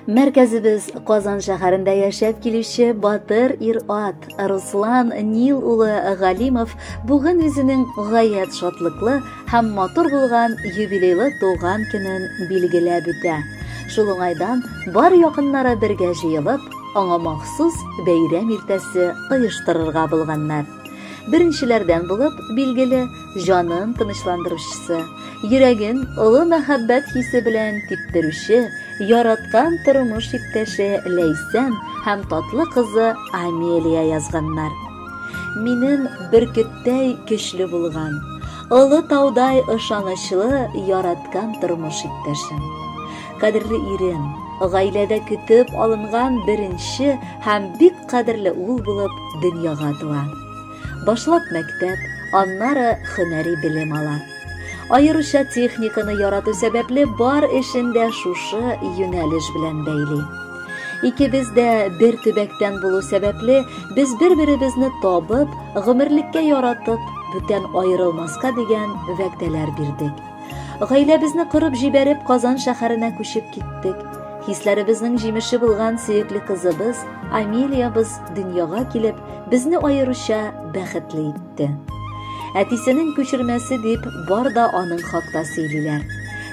Мәркәзебез Казан шәһәрендә яшәп килүче батыр ир-ат Руслан Нил улы Галимов бүген үзенең гаять шатлыклы һәм матур булган юбилейлы туган көнен билгеләп үтә. Шул уңайдан бар якыннары бергә җыелып, аңа махсус бәйрәм иртәсе оештырырга булганнар. Беренчеләрдән булып, билгеле, җанын тынычландыручысы, йөрәген олы мәхәббәт хисе белән типтерүче, яраткан тормыш иптәше Ләйсән һәм татлы кызы Амелия язганнар. Минем бөркеттәй көчле булган, олы таудай ышанычлы яраткан тормыш иптәшем. Кадерле ирем, гаиләдә көтеп алынган беренче һәм бик кадерле ул булып дөньяга туа. Башлап мәктәп, аннары һөнәри белем ала. Аеруча техниканы ярату сәбәпле бар эшен дә шушы юнәлеш белән бәйли. Икебез дә бер төбәктән булу сәбәпле, без бер-беребезне табып, гомерлеккә яратып, бүтән аерылмаска дигән вәгъдәләр бирдек. Гаиләбезне корып җибәреп, Казан шәһәренә күчеп киттек. Хисләребезнең җимеше булган сөекле кызыбыз Амелиябыз дөньяга килеп, безне аеруча бәхетле итте. Әтисенең күчермәсе дип бар да аның хакта сөйлиләр.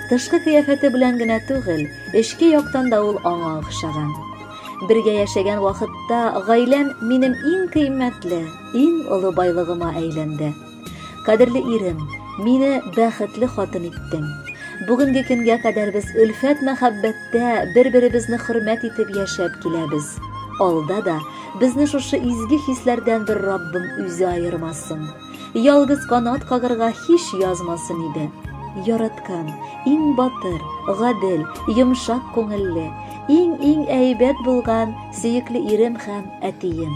Тышкы кыяфәте белән генә түгел, эчке яктан да ул аңа охшаган. Бергә яшәгән вакытта гаиләм минем иң кыйммәтле, иң олы байлыгыма әйләнде. Кадерле ирем, мине бәхетле хатын иттең. Бүгенге көнгә кадәр без өлфәт мәхәббәттә бер-беребезне хөрмәт итеп яшәп киләбез. Алда да безне шушы изге хисләрдән бер Раббым үзе аермасын. Ялгыз канат кагырга һич язмасын иде. Яраткан, иң батыр, гадел, йомшак күңелле, иң-иң әйбәт булган сөекле ирем һәм әтием.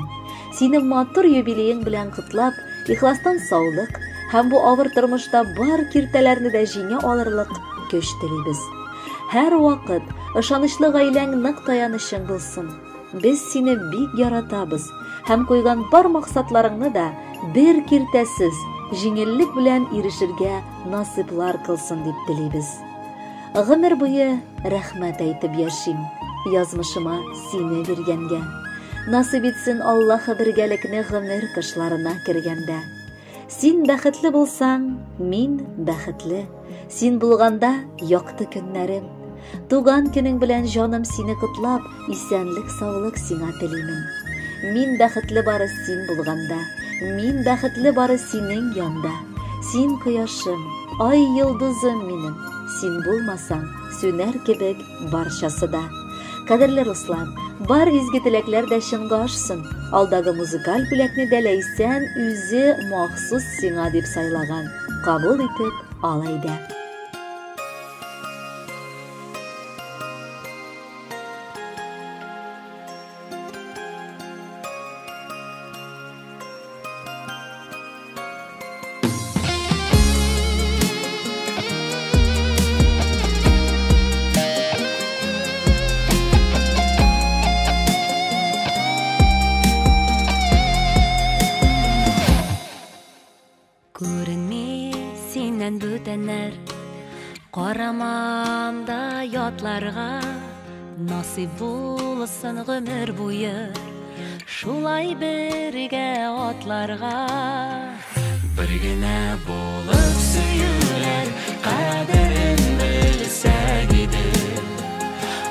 Сине матур юбилеең белән котлап, Ихластан саулык һәм бу авыр тормышта бар киртәләрне дә җиңә алырлык көч телибез. Һәр вакыт ышанычлы гаиләң нык таянычың булсын. Без сине бик яратабыз һәм куйган бар максатларыңны да бер киртәсез, җиңеллек белән ирешергә насыйплар кылсын дип телибез. Гомер буе рәхмәт әйтеп яшим, язмышыма сине биргәнгә. Насыйп итсен Аллаһы бергәлекне гомер кышларына кергәндә. Син бәхетле булсаң, мин бәхетле. Син булганда якты көннәрем. Туган көнең белән җаным сине котлап, исәнлек, саулык сиңа телимен. Мин бәхетле бары син булганда. Мин бәхетле бары синең янда. Син кояшым, ай йолдызым минем. Син булмасаң, сүнәр кебек барчасы да. Кадерле Руслан, бар изге теләкләр дә чынга ашсын. Алдагы музыкаль бүләкне дә Ләйсән үзе махсус сиңа дип сайлаган. Кабул итеп ал әйдә. Күренми синнән бүтәннәр, Карамам да ятларга, Насыйп булсын гомер буе Шулай бергә атларга. Бер генә булып сөюләр кадерен белсәк иде.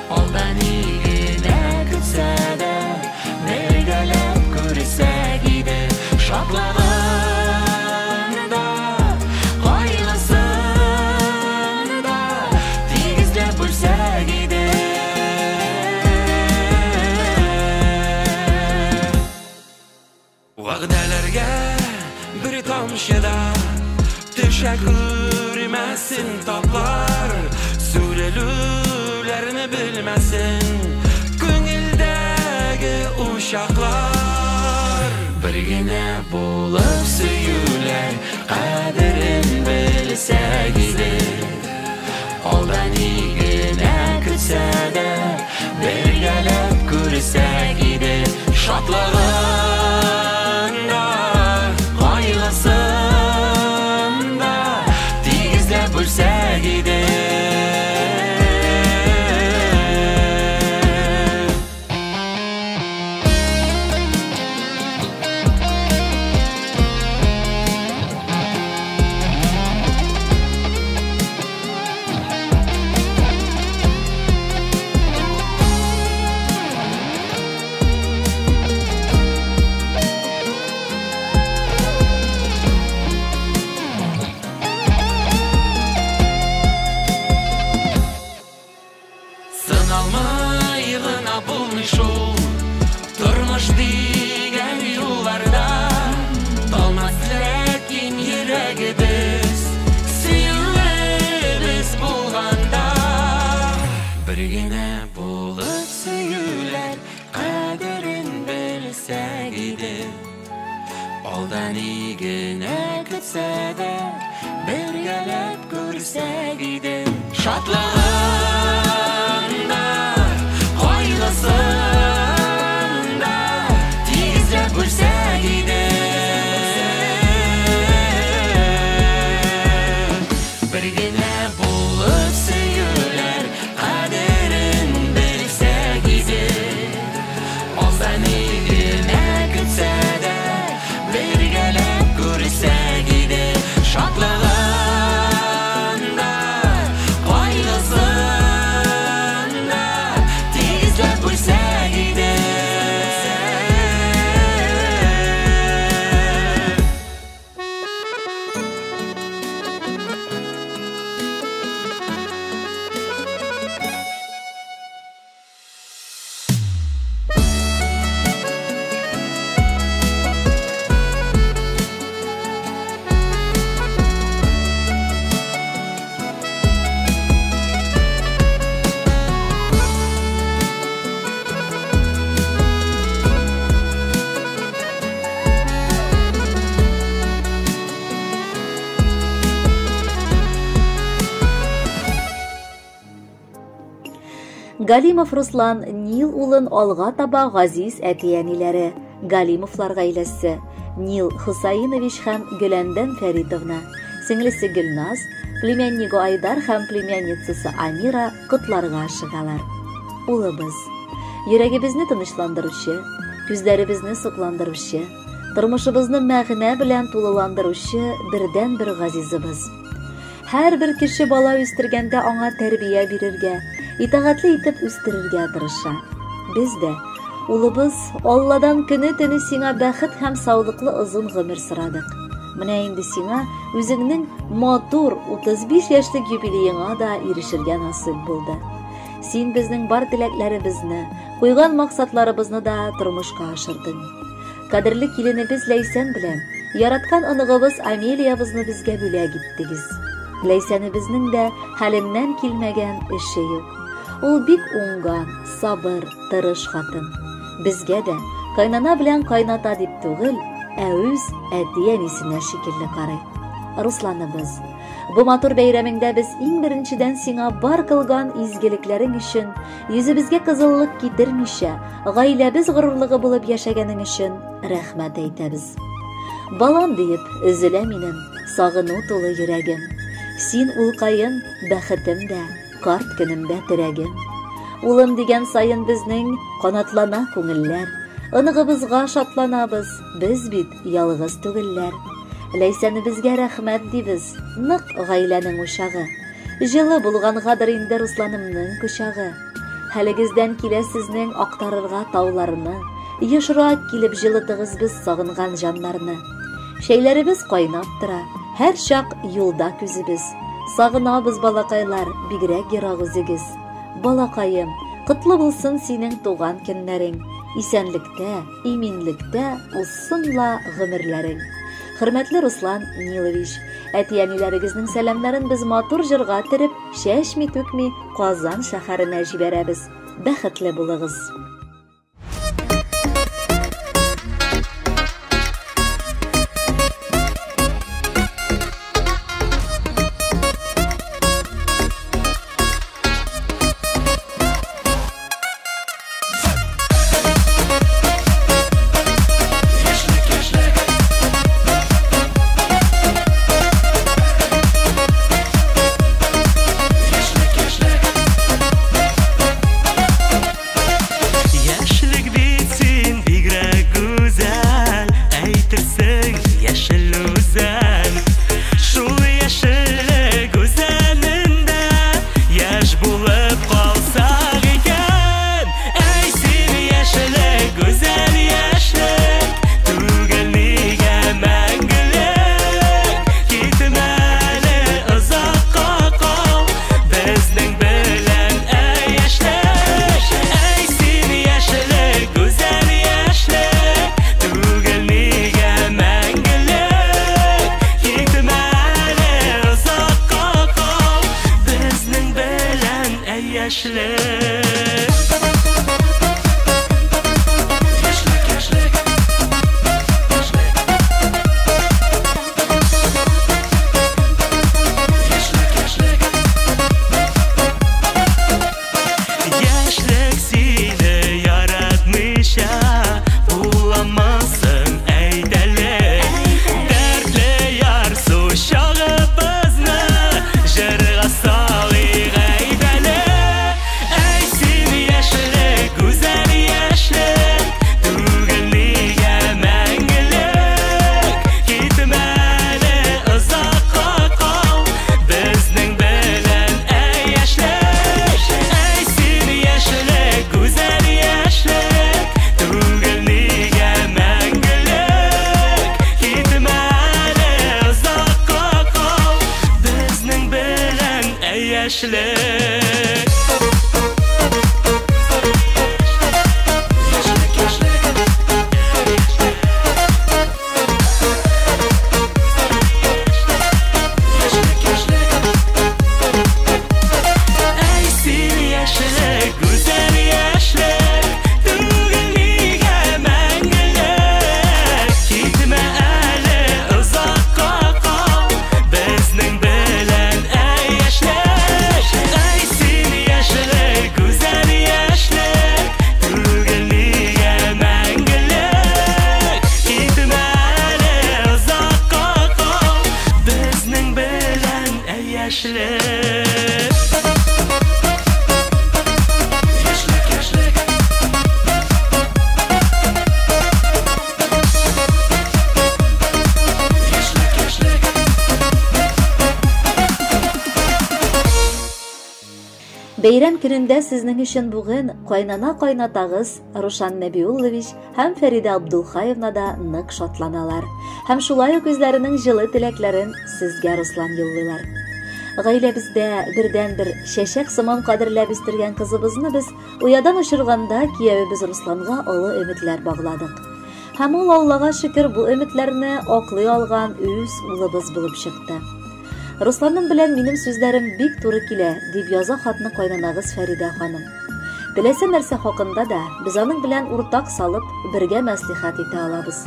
Алда ни генә көтсә дә, бергәләп күрсәк иде. Шатлыгын да, кайгысын да тигезләп бүлсәк иде. Вәгъдәләргә бер тамчы да төшә күрмәсен таплар, сүрелүләрне белмәсен күңелдәге учаклар. Бер генә булып сөюләр кадерен белсәк иде. Алда ни генә көтсә дә, бергәләп күрсәк иде. Шатлыгын да, кайгысын да тигезләп бүлсәк иде. Бер генә булып сөюләр кадерен белсәк иде. Алда ни генә көтсә дә, бергәләп күрсәк иде. Шатлыгын да, кайгысын да тигезләп бүлсәк иде. Бер генә булып сөюләр кадерен белсәк иде. Алда ни генә көтсә дә, бергәләп күрсәк иде. Шатлыгын да, кайгысын да тигезләп бүлсәк иде. Галимов Руслан Нил улын алга таба газиз әти-әниләре, Галимовлар гаиләсе, Нил Хусаинович һәм Гөләндәм Фәритовна, сеңлесе Гөлназ, племяннигы Айдар һәм племянницасы Амира котларга ашыгалар. Улыбыз, йөрәгебезне тынычландыручы, күзләребезне сокландыручы, тормышыбызны мәгънә белән тулыландыручы бердәнбер газизыбыз. Һәрбер кеше бала үстергәндә аңа тәрбия бирергә, итагатьле итеп үстерергә тырыша. Без дә, улыбыз, Алладан көне-төне сиңа бәхет һәм саулыклы озын гомер сорадык. Менә инде сиңа үзеңнең матур 35 яшьлек юбилееңа да ирешергә насыйп булды. Син безнең бар теләкләребезне, куйган максатларыбызны да тормышка ашырдың. Кадерле киленебез Ләйсән белән яраткан оныгыбыз Амелиябызны безгә бүләк иттегез. Ләйсәнебезнең дә хәленнән килмәгән эше юк. Ул бик уңган, сабыр, тырыш хатын. Безгә дә кайнана белән кайната дип түгел, ә үз әти-әнисенә шикелле карый. Русланыбыз, бу матур бәйрәмеңдә без иң беренчедән сиңа бар кылган изгелекләрең өчен, йөзебезгә кызыллык китермичә, гаиләбез горурлыгы булып яшәгәнең өчен рәхмәт әйтәбез. Балам диеп өзелә минем сагыну тулы йөрәгем. Син улкаем, бәхетем дә, карт көнемдә терәгем. Улым дигән саен безнең канатлана күңелләр. Оныгыбызга шатланабыз, без бит ялгыз түгелләр. Ләйсәнебезгә рәхмәт дибез, нык гаиләнең учагы. Җылы булгангадыр инде Русланымның кочагы. Хәлегездән килә сезнең актарырга тауларны, ешрак килеп җылытыгыз без сагынган җаннарны. Чәйләребез кайнап тора, һәр чак юлда күзебез. Сагынабыз, балакайлар, бигрәк ерак үзегез. Балакаем, котлы булсын синең туган көннәрең. Исәнлектә, иминлектә узсын ла гомерләрең. Хөрмәтле Руслан Нилович, әти-әниләрегезнең сәламнәрен без матур җырга төреп, чәчми-түкми Казан шәһәренә җибәрәбез. Бәхетле булыгыз. яшьлек. Яшьлек, яшьлек. Яшьлек, яшьлек. Әй син яшьлек, гүзәл яшьлек, түгел нигә мәңгелек. Китмә әле озакка кал, безнең белән, әй яшьлек. Әй син яшьлек, гүзәл яшьлек, түгел нигә мәңгелек. Китмә әле озакка кал, безнең белән, әй яшьлек. Яшьлек, яшьлек. Яшьлек, яшьлек. Бәйрәм көнендә сезнең өчен бүген кайнана кайнатагыз Рушан Нәбиуллович һәм Фәридә Абдулхаевна да нык шатланалар. Һәм шулай ук үзләренең җылы теләкләрен сезгә, Руслан, юллыйлар. Гаиләбездә бердән-бер чәчәк сыман кадерләп үстергән кызыбызны без уядан очырганда киявебез Русланга олы өметләр багладык. Һәм ул, Аллага шөкер, бу өметләрне аклый алган үз улыбыз булып чыкты. Русланым белән минем сүзләрем бик туры килә, дип яза хатны кайнанагыз Фәридә ханым. Теләсә нәрсә хакында да без аның белән уртак салып, бергә мәслихәт итә алабыз.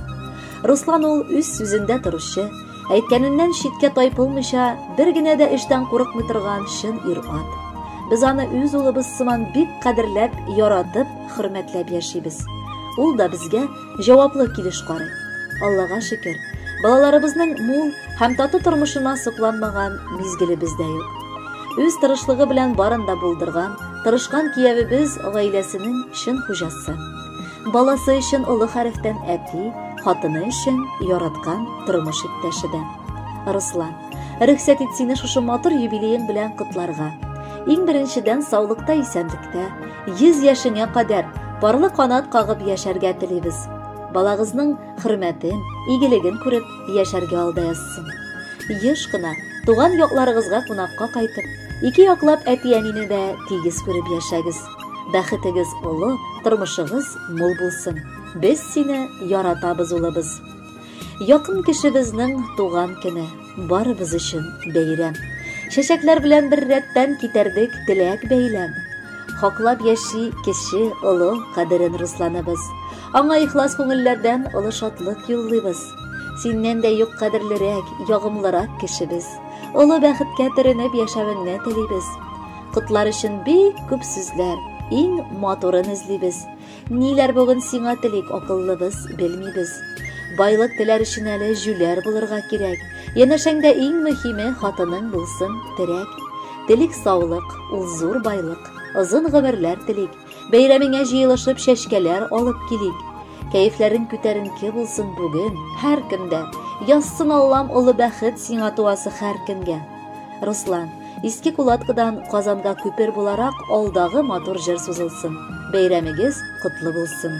Руслан ул үз сүзендә торучы, әйткәненнән читкә тайпылмыйча, бер генә дә эштән курыкмый торган чын ир-ат. Без аны үз улыбыз сыман бик кадерләп, яратып, хөрмәтләп яшибез. Ул да безгә җаваплы килеш карый. Аллага шөкер, балаларыбызның мул һәм тату тормышына сокланмаган мизгелебез дә юк. Үз тырышлыгы белән барын да булдырган, тырышкан киявебез гаиләсенең чын хуҗасы. Баласы өчен олы хәрефтән әти, хатыны өчен яраткан тормыш иптәше дә. Руслан, рөхсәт ит сине шушы матур юбилеең белән котларга. Иң беренчедән саулыкта, исәнлектә, 100 яшеңә кадәр парлы канат кагып яшәргә телибез. Балагызның хөрмәтен, игелеген күреп яшәргә алда язсын. Еш кына туган якларыгызга кунакка кайтып, ике яклап әти-әнине дә тигез күреп яшәгез. Бәхетегез олы, тормышыгыз мул булсын. Без сине яратабыз, улыбыз. Якын кешебезнең туган көне барыбыз өчен бәйрәм. Чәчәкләр белән бер рәттән китердек теләк бәйләм. Хаклап яши кеше олы кадерен Русланыбыз. Аңа ихлас күңелләрдән олы шатлык юллыйбыз. Синнән дә юк кадерлерәк, ягымлырак кешебез. Олы бәхеткә төренеп яшәвеңне телибез. Котлар өчен бик күп сүзләр, иң матурын эзлибез. Ниләр бүген сиңа телик, акыллыбыз, белмибез. Байлык теләр өчен әле җүләр булырга кирәк. Янәшәңдә иң мөһиме хатының булсын терәк. Телик саулык, ул зур байлык. Озын гомерләр телик. Бәйрәмеңә җыелышып чәчкәләр алып килик. Кәефләрең күтәренке булсын бүген һәр көндә. Язсын Аллам олы бәхет сиңа туасы һәр көнгә. Руслан, Иске Кулаткыдан Казанга күпер буларак алдагы матур җыр сузылсын. Бәйрәмегез котлы булсын.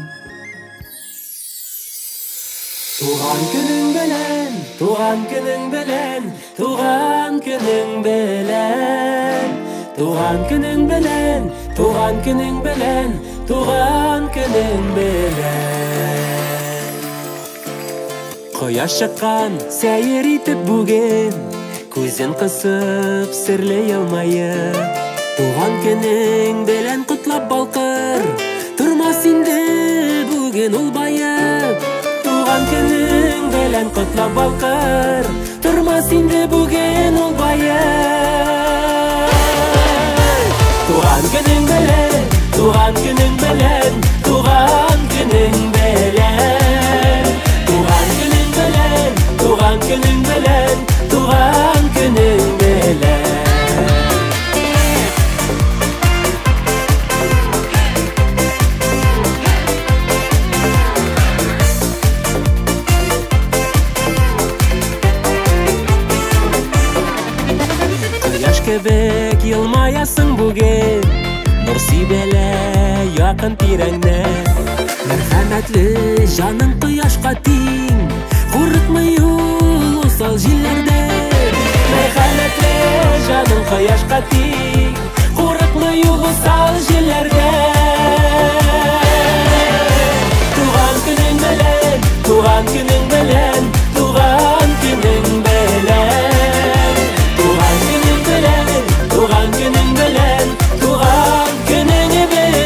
Туган көнең белән, туган көнең белән, туган көнең белән. Туган көнең белән, туган көнең белән, туган көнең белән. Кояш чыккан сәер итеп бүген, күзен кысып серле елмаеп. Туган көнең белән котлап балкыр, тормас инде бүген ул баеп. Туган көнең белән котлап балкыр, тормас инде бүген ул баеп. Туган көнең белән, туган көнең белән, туган көнең белән. Туган көнең белән, туган көнең белән, туган көнең белән. Кояш кебек елмаясың бүген, нур сибәлә якын тирәңнән. Мәрхәмәтле җаның кояшка тиң, курыкмый ул усал җилләрдән. Мәрхәмәтле җаның кояшка тиң, курыкмый юк усал җилләрдән. Туган көнең белән, туган көнең белән, туган көнең белән. Туган көнең белән, туган көнең белән, туган көнең белән.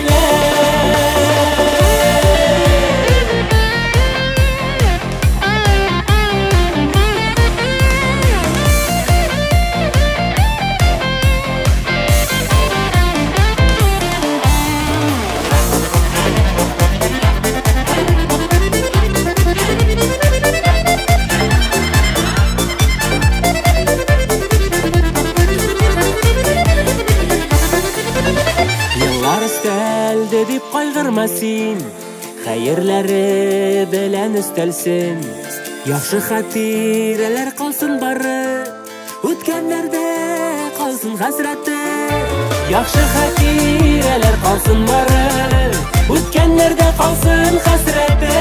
Еллар өстәлде дип кайгырма син, хәерләре белән өстәлсен. Яхшы хатирәләр калсын бары, үткәннәрдә калсын хәсрәте. Яхшы хатирәләр калсын бары, үткәннәрдә калсын хәсрәте.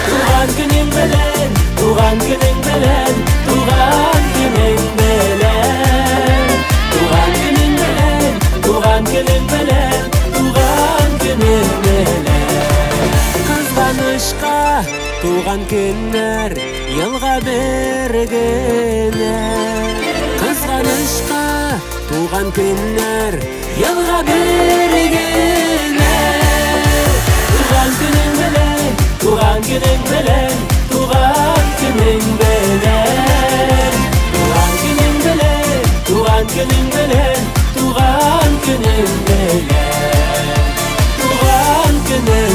Туган көнең белән, туган көнең белән, туган көнең белән. Туган көнең белән, туган көнең белән, туган көнең белән. Кызганычка туган көннәр елга бер генә. Кызганычка туган көннәр елга бер генә. Туган көнең белән, туган көнең белән, туган көнең белән. Туган көнең белән, туган көнең белән, туган көнең белән. Туган көнең